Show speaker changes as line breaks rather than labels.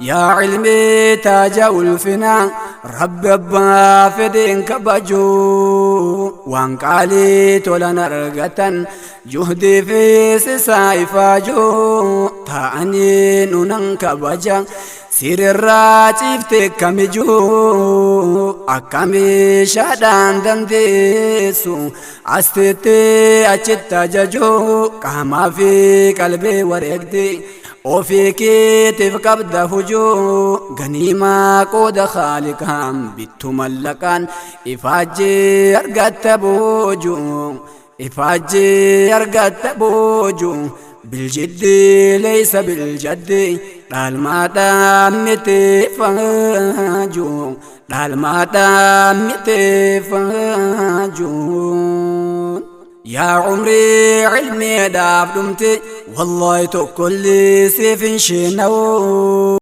Yaa cilmii taaja ulfinaa, Rabbi abbaa fedheen kabajuu, waan qaalii tolan argatan juhdii fi sisaa ifaajuu. Ta'anii nunan kabaja, sirirraa ciifte kamijuu, akka meeshaadhaan dandeessu asteettee achitti ajajuu. Qaamaa fi qalbii wareegde, ofii keetiif qabda hujuu. Ganiimaa qooda Khaaliqaan bittu mallaqaan, ifaajjee argatta boojuu, ifaajjee argatta boojuu. Biljiddi leeysa biljaddi, dhaalmaadhaan miti faajuu, dhaalmaadhaan miti faajuu. Yaa umrii cilmiidhaaf dhumte, wallaahi tokkollee siif hin sheena'u.